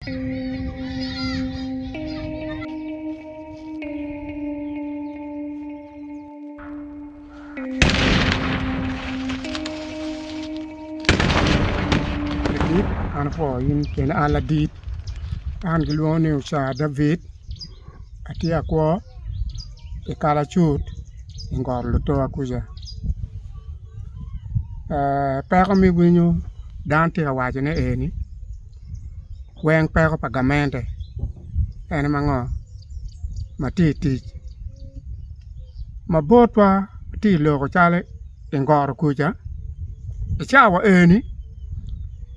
Ladit an apwoyo in pien an ladit an gilwongo ni Ocar David atye akwo i kalacut i ngor lutowa kuca peko ma iwinyo dano tye ka wacone eni weng peko pa gamente en ma ngo ma tye i tic ma botwa tye i loko calo i ngoro kuca i cawa eni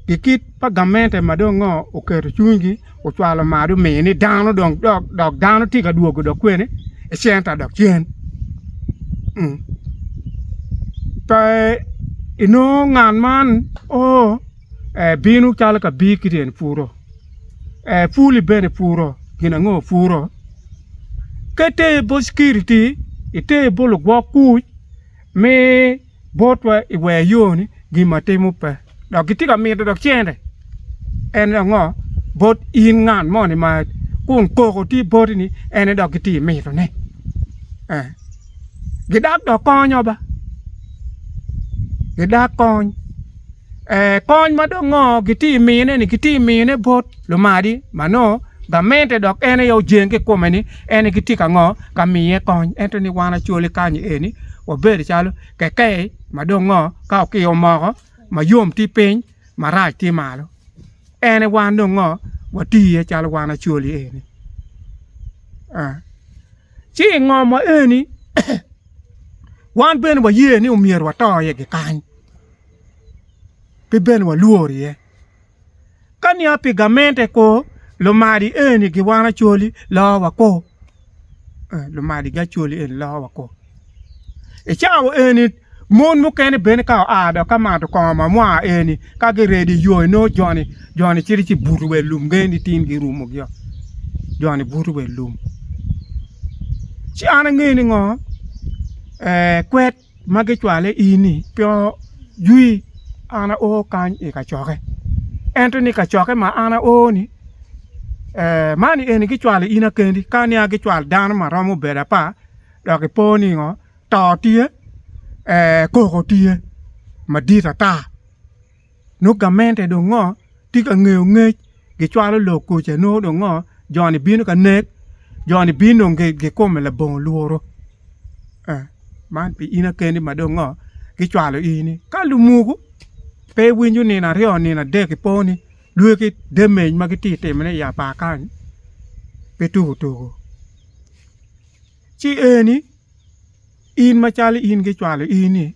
gikit pa gamente ma dong ngo oketo cwinygi ocwalo malo omiyo ni dano dong dok dano tye ka dwogo dok kwene i centa dok cen pe inongo ngat man oo bino calo ka bi ki tyen puro puli bene puro gin ango puro ka iter bot cukiriti iter bot lugwok kuc me botwa i wer yo ni gin ma timo pe dok gitye ka mito dok cente en ango bot in ngat moni ma kun koko tye boti ni en aye dok gitye mito ne gidak dok konyo ba gidak kony kony ma dong ngo gitye mine ni gitye mine bot lumadi ma nongo gamente dok en aye ojenge i kome ni en aye gitye ka ngo ka miye kony ento ni wan Acholi kany eni wabedo calo kekei ma dong ngo ka okiyo moko ma yom tye piny marac tye malo en aye wan dong ngo watye iye calo wan Acholi eni ci i ngom wa eni wan bene waye ni myero wato iye kikany pe bene walwor iye. Ka nia pi gamente ko lumadi eni giwan acholi loo wa ko lumadi gi acholi eni loo wa ko i cawa eni mon mukene bene ka oa dok ka mato kongo ma mwaa eni ka giredo i yo inongo joni joni cito ci buto wa i lum ngeyo ni tin girumo gi o joni buto wa i lum ci an angeyo ni ngo kwed ma gicwale in-ni pe ojwi an ao kany i kacokke ento ni kacokke ma an ao-ni man eni gicwalo in akendi ka nia gicwalo dano ma romo bedo apar dok ipo ningo to tye koko tye madit ata. Nongo gamente dong ngo tye ka ngeyo ngec gicwalo lok kuca nongo dong ngo joni bino ka nek joni bino dong gikome labongo lworo man pi in keni ma dong ngo gicwalo ini ka lumuku pe iwinyo nino aryo nino adek ipo ni lwaki damage ma gitye ka timone i apar kany pe tuko tuko ci eni in macalo in gicwalo ini.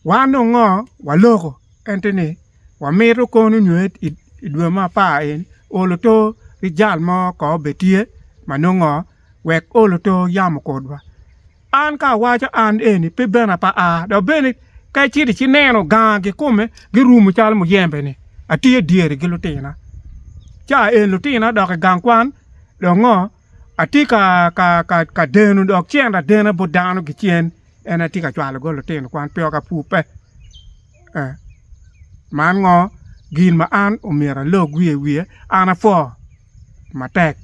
Wan dong ngo waloko ento ni wamito kono nyo i dwe me apar eni olo to ki jal mo ko obed tye ma nongo ngo wek olo to yamo kodwa. An ka awaco an eni pe bene pe aa dok bene ka icito icineno ganga kikome girumo calo muyembe ni atye dyere ki lutina ca eni lutina odok i gang kwan dong ngo atye ka deno dok cente adena bot dano gicen. En aye tye ka cwalo go lutino kwan pe ka pur pe man ngo gin ma an omyero alok wiye wiye an apwo matek.